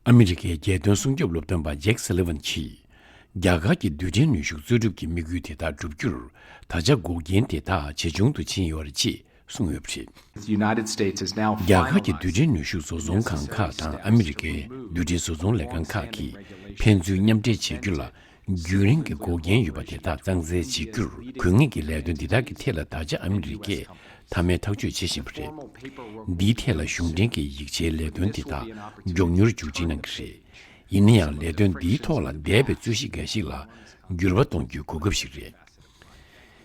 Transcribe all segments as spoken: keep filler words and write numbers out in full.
ཨ་མི་རི་ཀའི་རྒྱལ་དོན་སྲུང་སྐྱོབ་སློབ་སྟོན་པ་ཇེག་སེ་ལི་ཝན་གྱིས། རྒྱ་གར་གྱི་རྡུལ་ཕྲན་ནུས་ཤུགས་རྩོལ་སྒྲུབ་ཀྱི་དམིགས་ཡུལ་དེ་དག་བསྒྲུབ་རྒྱུར་ད་ཆ་འགོག་རྐྱེན་དེ་དག་ཇེ་ཆུང་དུ་ཕྱིན་ཡོད་རེད་ཅེས་གསུངས་ཡོད་པ་རེད། The United States has now རྒྱ་གར་གྱི་རྡུལ་ཕྲན་ནུས་ཤུགས་བཟོ་ཚོང་ཁང་ཁག་དང་ཨ་མི་རི་ཀའི་རྡུལ་ཕྲན་བཟོ་ཚོང་ལས་ཁང་ཁག་གིས་ཕན་ཚུན་མཉམ་འབྲེལ་བྱེད་རྒྱུ་ལ་རྒྱུན་རིང་གི་འགོག་རྐྱེན་ཡོད་པ་དེ་དག་གཙང་སེལ་བྱེད་རྒྱུར་དགོས་ངེས་ཀྱི་ལས་དོན་འདི་དག་གི་ཐད་ལ་ད་ཆ་ཨ་མི་རི་ཀས་མཐའ་མའི་ཐག་གཅོད་བྱེད་བཞིན་པ་རེད། འདིའི་ཐད་ལ་གཞུང་འབྲེལ་གྱི་ཡིག་ཆའི་ལས་དོན་འདི་དག་མགྱོགས་མྱུར་མཇུག་སྒྲིལ་གནང་གི་རེད། ཡིན་ན་ཡང་ལས་དོན་འདིའི་ཐོག་ལ་འདས་པའི་རྩོད་གཞི་འགའ་ཞིག་ལ་འགྱུར་བ་གཏོང་རྒྱུའི་གོ་སྐབས་ཤིག་རེད།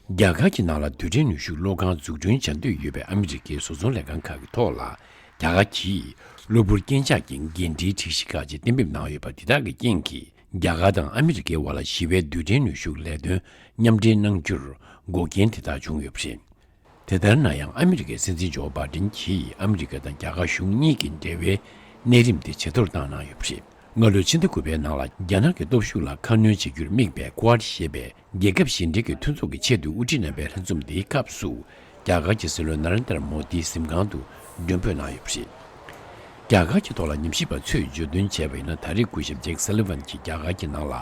རྒྱ་གར་གྱི་ནང་ལ་རྡུལ་ཕྲན་ནུས་ཤུགས་གློག་ཁང་འཛུགས་སྐྲུན་བྱ་འདོད་ཡོད་པའི་ཨ་མི་རི་ཀའི་བཟོ་ཚོང་ལས་ཁང་ཁག་གི་ཐོག་ལ་རྒྱ་གར་གྱིས་གློ་བུར་རྐྱེན་ཆག་གི་འགན་འཁྲིའི་སྒྲིག་གཞི་ཁག་ཅིག་གཏན་འབེབས་གནང་ཡོད་པ་འདི་དག་གི་རྐྱེན་གྱིས་རྒྱ་གར་དང་ཨ་མི་རི་ཀའི་དབར་ལ་ཞི་བའི་རྡུལ་ཕྲན་ནུས་ཤུགས་ལས་དོན་མཉམ་འབྲེལ་གནང་རྒྱུར་འགོག་རྐྱེན་དེ་དག་བྱུང་ཡོད་པ་རེད། དེ་ལྟར་ན་ཡང་ཨ་མི་རི་ཀའི་སྲིད་འཛིན་ཇོ་བྷའི་ཌེན་གྱིས་ཨ་མི་རི་ཀ་དང་རྒྱ་གར་གཞུང་གཉིས་ཀྱི་འབྲེལ་བའི་གནས་རིམ་དེ་ཇེ་མཐོར་བཏང་གནང་ཡོད་པ་རེད། སྔ་ལོའི་ཕྱི་ཟླ་དགུ་པའི་ནང་ལ་རྒྱ་ནག་གི་སྟོབས་ཤུགས་ལ་ཁ་སྣོན་བྱེད་རྒྱུར་དམིགས་པའི་ཀུ་ཨཌ་ཞེས་པའི་རྒྱལ་ཁབ་བཞི་འབྲེལ་གྱི་མཐུན་ཚོགས་ཀྱི་ཆེད་དུ་དབུ་ཁྲིད་གནང་བའི་ལྷན་འཛོམས་འདིའི་སྐབས་སུ། རྒྱ་གར་གྱི་སྲིད་བློན་ན་རེན་དར་མོ་དིའི་གཟིམ་ཁང་དུ་མགྲོན་འབོད་གནང་ཡོད་པ་རེད། རྒྱ་གར་གྱི་ཐོག་ལ་ཉམས་ཞིབ་པ་ཚོས་བརྗོད་དོན་བྱས་པ་ཡིན་ན། ད་རེས་སྐུ་ཞབས་ཇེག་སཱ་ལི་ཝན་གྱིས་རྒྱ་གར་གྱི་ནང་ལ་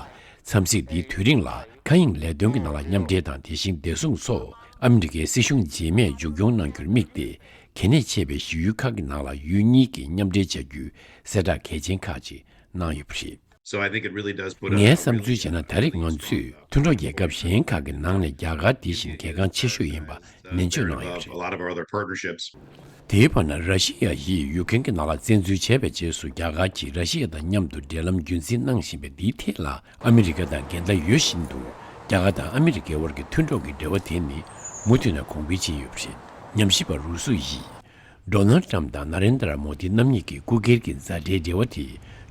འཚམས་གཟིགས་འདིའི་དུས་རིང་ལ་མཁའ་དབྱིངས་ལས་དོན་གྱི་ནང་ལ་མཉམ་འབྲེལ་དང་། དེ་བཞིན་བདེ་སྲུང་སོགས་ཨ་མི་རི་ཀའི་སྲིད་གཞུང་རྗེས་མས་མཇུག་སྐྱོང་གནང་རྒྱུར་དམིགས་ཏེ། གལ་གནད་ཆེ་བའི་ཞི་ཡུལ་ཁག་གི་ནང་ལ་ཡུལ་གཉིས་ཀྱིས་མཉམ་འབྲེལ་བྱ་རྒྱུའི་གསལ་བསྒྲགས་གལ་ཆེན་ཁག་ཅིག་གནང་ཡོད་པ་རེད། So I think it really does put a ངའི་བསམ་ཚུལ་བྱས་ན། ད་རེས་ང་ཚོས་མཐུན་གྲོགས་རྒྱལ་ཁབ་གཞན་ཁག་གི་ནང་ནས་རྒྱ་གར་དེ་བཞིན་གལ་འགངས་ཆེ་ཤོས་ཡིན་པ་ནན་བརྗོད་གནང་ཡོད་པ་རེད། A lot of our other partnerships. དེའི་བར་ན་ར་ཤི་ཡ་ཡིས་ཡུ་ཀེན་གྱི་ནང་ལ་བཙན་འཛུལ་བྱས་པའི་རྗེས་སུ། རྒྱ་གར་གྱིས་ར་ཤི་ཡ་དང་མཉམ་དུ་འབྲེལ་ལམ་རྒྱུན་འཛིན་གནང་བཞིན་པའི་འདིའི་ཐད་ལ་ཨ་མི་རི་ཀ་དང་འགལ་ཟླ་ཡོད་བཞིན་དུ། རྒྱ་གར་དང་ཨ་མི་རི་ཀའི་དབར་གྱི་མཐུན་གྲོགས་ཀྱི་འབྲེལ་བ་དེ་ནི་མུ་མཐུད་ནས་གོང་འཕེལ་ཕྱིན་ཡོད་པ་རེད། ཉམས་ཞིབ་པ་རུ་སུ་ཡིས། ཌོ་ནལ་ཊམ་དང་ན་རེན་དར་མོ་དི་རྣམ་གཉིས་ཀྱི་སྐུ་སྒེར་གྱི་མཛའ་འབྲེལ་འབྲེལ་བ་དེ་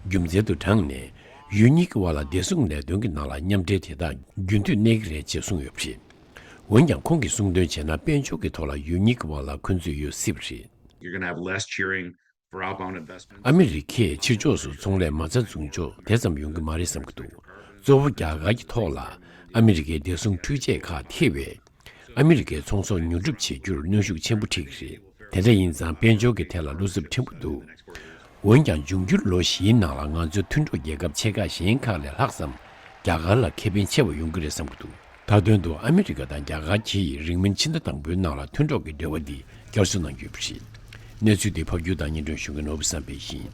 རྒྱུ་མཚན་དུ་དྲངས་ནས། ཡུལ་གཉིས་ཀྱི་དབར་ལ་བདེ་སྲུང་ལས་དོན་གྱི་ནང་ལ་མཉམ་འབྲེལ་དེ་དག་རྒྱུན་མཐུད་གནས་ཀྱི་རེད་ཅེས་གསུངས་ཡོད་པ་རེད། འོན་ཀྱང་། ཁོང་གིས་གསུངས་དོན་བྱས་ན། དཔལ་འབྱོར་གྱི་ཐོག་ལ་ཡུལ་གཉིས་ཀྱི་དབར་ལ་འཁོན་རྩོད་ཡོད་སྲིད་པ་རེད། You're gonna have less cheering for outbound investment. ཨ་མི་རི་ཀས་ཕྱིར་ཕྱོགས་སུ་ཚོང་ལས་མ་རྩ་འཛུགས་ཕྱོགས་དེ་ཙམ་ཡོང་གི་མ་རེད་བསམ་གྱི་འདུག་གཙོ་བོ་རྒྱ་གར་གྱི་ཐོག་ལ་ཨ་མི་རི་ཀའི་བདེ་སྲུང་འཕྲུལ་ཆས་ཁག་ཐེ་བས། ཨ་མི་རི་ཀའི་ཚོང་ཟོག་ཉོ་སྒྲུབ་བྱེད་རྒྱུར་གནོན་ཤུགས་ཆེན་པོ་འཁྲི་གི་རེད། དེ་འདྲ་ཡིན་ཙང་། དཔལ་འབྱོར་གྱི་ཐད་ལ་བློ་འཚབ་ཕྲན་བུ་འདུག་འོན་ཀྱང་། འབྱུང་འགྱུར་ལོ་བཞིའི་ནང་ལ་ང་ཚོའི་མཐུན་གྲོགས་རྒྱལ་ཁབ་ཆེ་ཁག་གཞན་ཁག་ལས་ལྷག་ཙམ་རྒྱ་གར་ལ་ཁེ་ཕན་ཆེ་བ་ཡོང་གི་རེད་བསམ་གྱི་འདུག་མཐའ་དོན་དུ། ཨ་མི་རི་ཀ་དང་རྒྱ་གར་གྱིས་རིང་མིན་ཕྱི་ཟླ་དང་པོའི་ནང་ལ་མཐུན་གྲོགས་ཀྱི་འབྲེལ་བ་འདི་བསྐྱར་གསོ་གནང་རྒྱུ་ཡོད་པ་རེད། གནས་ཚུལ་འདི་ཕབ་སྒྱུར་དང་སྙན་སྒྲོན་ཞུ་མཁན་ནོར་བུ་བསམ་འཕེལ་ཡིན།